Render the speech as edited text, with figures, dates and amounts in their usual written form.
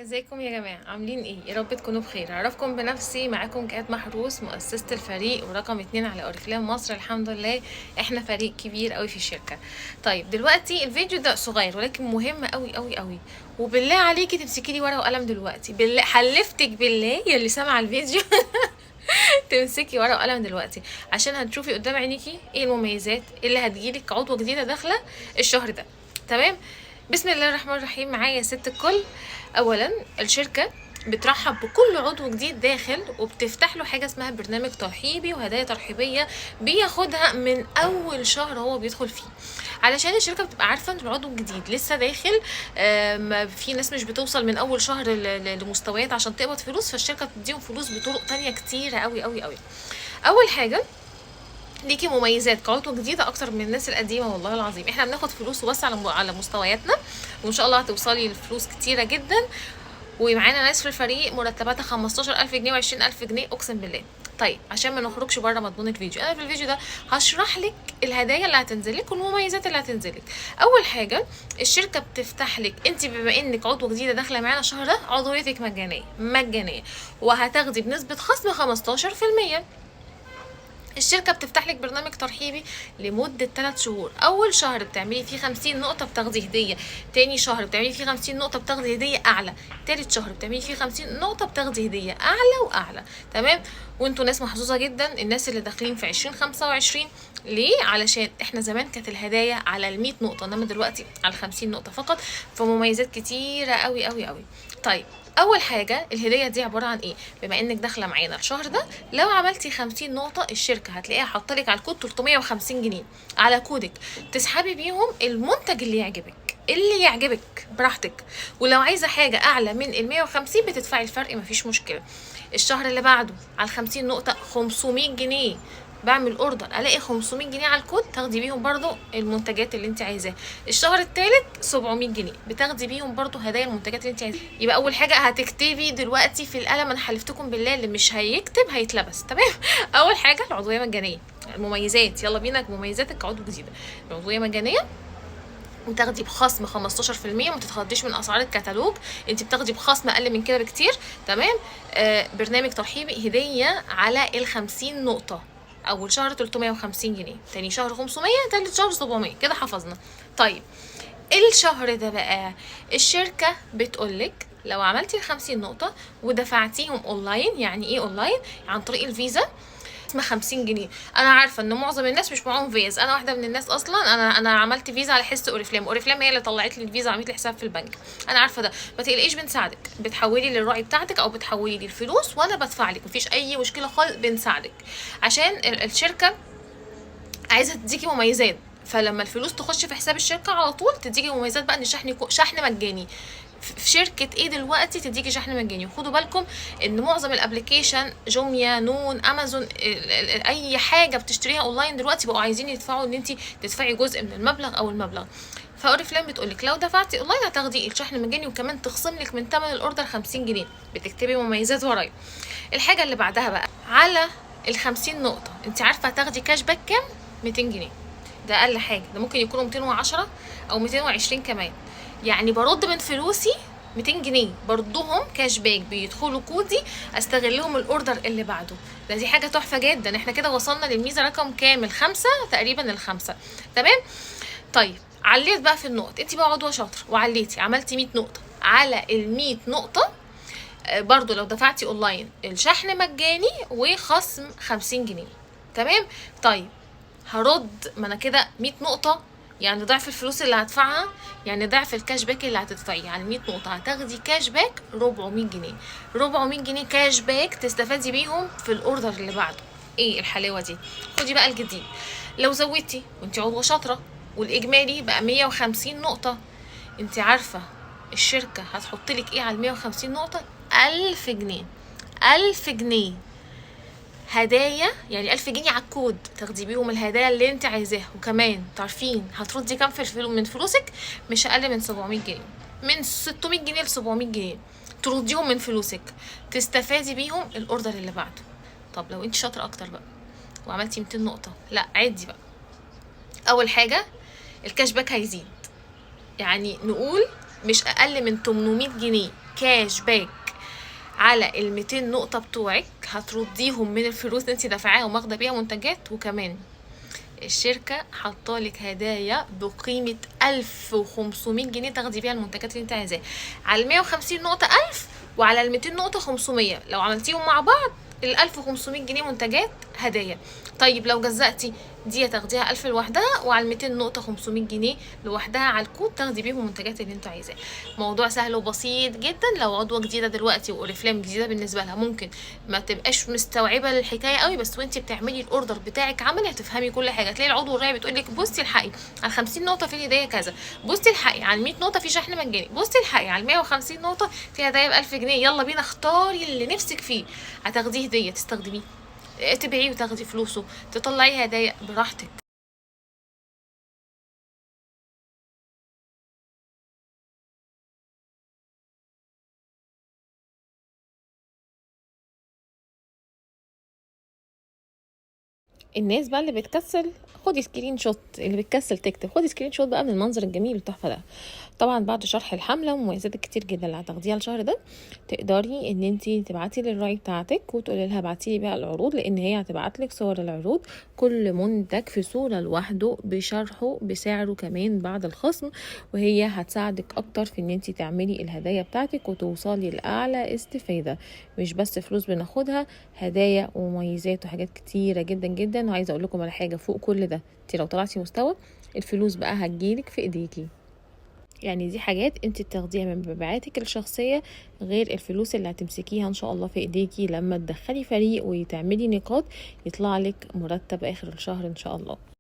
ازيكم يا جماعة؟ عاملين ايه؟ يا رب تكونوا بخير. اعرفكم بنفسي، معاكم جهاد محروس، مؤسسة الفريق ورقم 2 على اوريفلام مصر. الحمد لله احنا فريق كبير قوي في الشركة. طيب دلوقتي الفيديو ده صغير ولكن مهم قوي قوي قوي، وبالله عليكي تمسكي لي ورقة وقلم دلوقتي، بالله حلفتك بالله يا اللي سامعة الفيديو تمسكي ورقة وقلم دلوقتي عشان هتشوفي قدام عينيكي ايه المميزات اللي هتجيلك كعضوة جديدة داخلة الشهر ده. تمام؟ بسم الله الرحمن الرحيم. معايا ست الكل. اولا الشركة بترحب بكل عضو جديد داخل، وبتفتح له حاجة اسمها برنامج ترحيبي وهدايا ترحيبيه بياخدها من اول شهر هو بيدخل فيه، علشان الشركة بتبقى عارفه ان العضو الجديد لسه داخل. في ناس مش بتوصل من اول شهر لمستويات عشان تقبض فلوس، فالشركه بتديهم فلوس بطرق تانية كتيرة قوي قوي قوي. اول حاجة ليكي مميزات كعضو جديدة اكتر من الناس القديمة، والله العظيم احنا بناخد فلوس وبس على مستوياتنا، وان شاء الله هتوصلي لفلوس كتيرة جدا. ومعانا ناس في الفريق مرتباتها 15000 جنيه و20000 جنيه اقسم بالله. طيب عشان ما نخرجش بره مضمون الفيديو، انا في الفيديو ده هشرح لك الهدايا اللي هتنزل لك والمميزات اللي هتنزل لك. اول حاجة الشركة بتفتح لك انت بما انك عضوة جديدة داخله معانا الشهر ده، عضويتك مجانية مجانية، وهتاخدي بنسبة خصم 15%. الشركة بتفتح لك برنامج ترحيبي لمدة 3 شهور. اول شهر بتعملي فيه 50 نقطة بتاخدي هديه، تاني شهر بتعملي فيه 50 نقطة بتاخدي هديه اعلى، تالت شهر بتعملي فيه 50 نقطة بتاخدي هديه اعلى واعلى. تمام؟ وانتوا ناس محظوظة جدا، الناس اللي داخلين في 2025. ليه؟ علشان احنا زمان كانت الهدايا على ال 100 نقطة، انما دلوقتي على 50 نقطة فقط، فمميزات كتيرة قوي قوي قوي. طيب اول حاجة الهدية دي عبارة عن ايه؟ بما انك داخله معانا الشهر ده، لو عملتي 50 نقطة الشركة هتلاقيها حاطه لك على الكود 350 جنيه على كودك، تسحبي بيهم المنتج اللي يعجبك، اللي يعجبك براحتك. ولو عايزه حاجة اعلى من ال 150 بتدفعي الفرق، مفيش مشكلة. الشهر اللي بعده على 50 نقطة 500 جنيه، بعمل order الاقي 500 جنيه على الكود، تاخدي بيهم برضو المنتجات اللي انت عايزاها. الشهر الثالث 700 جنيه بتاخدي بيهم برضو هدايا المنتجات اللي انت عايزاها. يبقى اول حاجة هتكتبي دلوقتي في القلم، انا حلفتكم بالله اللي مش هيكتب هيتلبس. تمام؟ اول حاجة العضوية مجانية، المميزات يلا بينا مميزاتك كعضو جديدة. العضوية مجانية وتاخدي بخصم 15%، ما تتخضيش من اسعار الكتالوج، انت بتاخدي بخصم اقل من كده بكتير. تمام؟ برنامج ترحيبي، هديه على ال 50 نقطة، اول شهر 350 جنيه، تاني شهر 500، تالت شهر 700. كده حفظنا. طيب الشهر ده بقى الشركة بتقولك لو عملتي ال 50 نقطة ودفعتيهم اونلاين، يعني ايه اونلاين؟ عن طريق الفيزا، اسمها 50 جنيه. انا عارفه ان معظم الناس مش معاهم فيز، انا واحدة من الناس اصلا، انا عملت فيزا على حس اوريفلام، اوريفلام هي اللي طلعت لي الفيزا وعملت لي حساب في البنك، انا عارفه ده. ما تقلقيش بنساعدك، بتحولي للراعي بتاعتك او بتحولي لي الفلوس وانا بدفع لك، مفيش اي مشكلة خالص، بنساعدك. عشان الشركة عايزه تديكي مميزات، فلما الفلوس تخش في حساب الشركة على طول تديكي مميزات بقى ان الشحن يكون شحن مجاني. في شركة ايه دلوقتي تديكي شحن مجاني؟ وخدوا بالكم ان معظم ال application، جوميا، نون، امازون، اي حاجة بتشتريها اونلاين دلوقتي بقوا عايزين يدفعوا ان انت تدفعي جزء من المبلغ او المبلغ. فاوريفلام بتقولك لو دفعتي اونلاين هتاخدي الشحن مجاني، وكمان تخصم لك من ثمن ال order 50 جنيه. بتكتبي مميزات ورايا. الحاجة اللي بعدها بقى على ال 50 نقطة، انت عارفه هتاخدي cash back كام؟ 200 جنيه، ده اقل حاجة، ده ممكن يكونوا 210 او 220 كمان. يعني برد من فلوسي 200 جنيه بردهم cash back، بيدخلوا كودي استغلهم ال order اللي بعده. ده دي حاجة تحفة جدا. احنا كده وصلنا للميزه رقم كام؟ ال5 تقريبا، ال5. تمام؟ طيب عليت بقى في النقط، انت بقى عضوة شاطرة وعليتي، عملتي 100 نقطة. على ال 100 نقطة برضو لو دفعتي اونلاين الشحن مجاني وخصم 50 جنيه. تمام؟ طيب هرد، ما انا كده 100 نقطة يعني ضعف الفلوس اللي هدفعها، يعني ضعف ال cash back اللي هتدفعيه. على 100 نقطة هتاخدي cash back 400 جنيه، 400 جنيه cash back تستفادي بيهم في ال order اللي بعده. ايه الحلاوة دي؟ خدي بقى الجديد، لو زودتي وانت عضوة شاطرة والاجمالي بقى 150 نقطة، انت عارفة الشركة هتحط لك ايه على 150 نقطة؟ 1000 جنيه، 1000 جنيه هدايا، يعني 1000 جنيه على الكود تاخدي بيهم الهدايا اللي انت عايزاها. وكمان تعرفين هتردي كام في من فلوسك؟ مش اقل من 700 جنيه، من 600 جنيه ل 700 جنيه ترديهم من فلوسك، تستفادي بيهم ال order اللي بعده. طب لو انت شاطرة اكتر بقى وعملتي 200 نقطة، لا عدي بقى. اول حاجة ال cash back هيزيد، يعني نقول مش اقل من 800 جنيه cash back على ال 200 نقطة بتوعك، هترديهم من الفلوس اللي انت دافعاها وماخده بيها منتجات. وكمان الشركة حاطالك هدايا بقيمة 1500 جنيه تاخدي بيها المنتجات اللي انت عايزاها. على ال 150 نقطة 1000، وعلى ال 200 نقطة 500. لو عملتيهم مع بعض ال 1500 جنيه منتجات هدايا. طيب لو جزأتي دي تاخديها 1000 لوحدها، وعلى ال 200 نقطة 500 جنيه لوحدها على الكود تاخدي بيهم المنتجات اللي انتوا عايزاها. موضوع سهل وبسيط جدا. لو عضوة جديدة دلوقتي واوريفلام جديدة بالنسبة لها ممكن ما تبقاش مستوعبة الحكاية قوي، بس وانت بتعملي ال order بتاعك عملي هتفهمي كل حاجة. تلاقي العضو الراعي بتقول لك بصي الحقي على 50 نقطة في هدية كذا، بصي الحقي على 100 نقطة في شحن مجاني، بصي الحقي على 150 نقطة في هدايا ب 1000 جنيه. يلا بينا اختاري اللي نفسك فيه، هتاخديه هدية تستخدميه، تبيعيه وتاخدي فلوسه، تطلعي هدايا براحتك. الناس بقى اللي بتكسل خدي screenshot، اللي بتكسل تكتب خدي screenshot بقى من المنظر الجميل التحفة ده. طبعا بعد شرح الحملة ومميزات كتير جدا اللي هتاخديها الشهر ده، تقدري ان انتي تبعتي للراعي بتاعتك وتقولي لها ابعتي لي بقى العروض، لان هي هتبعت لك صور العروض، كل منتج في صوره لوحده بشرحه بسعره كمان بعد الخصم، وهي هتساعدك اكتر في ان انتي تعملي الهدايا بتاعتك وتوصلي لاعلى استفاده. مش بس فلوس بناخدها، هدايا ومميزات وحاجات كتيرة جدا جدا. وعايزه اقول لكم على حاجة فوق كل ده، انتي لو طلعتي مستوى الفلوس بقى هتجيلك في ايديكي. يعني دي حاجات انت بتاخديها من مبيعاتك الشخصية، غير الفلوس اللي هتمسكيها ان شاء الله في ايديكي لما تدخلي فريق وتعملي نقاط يطلع لك مرتب اخر الشهر ان شاء الله.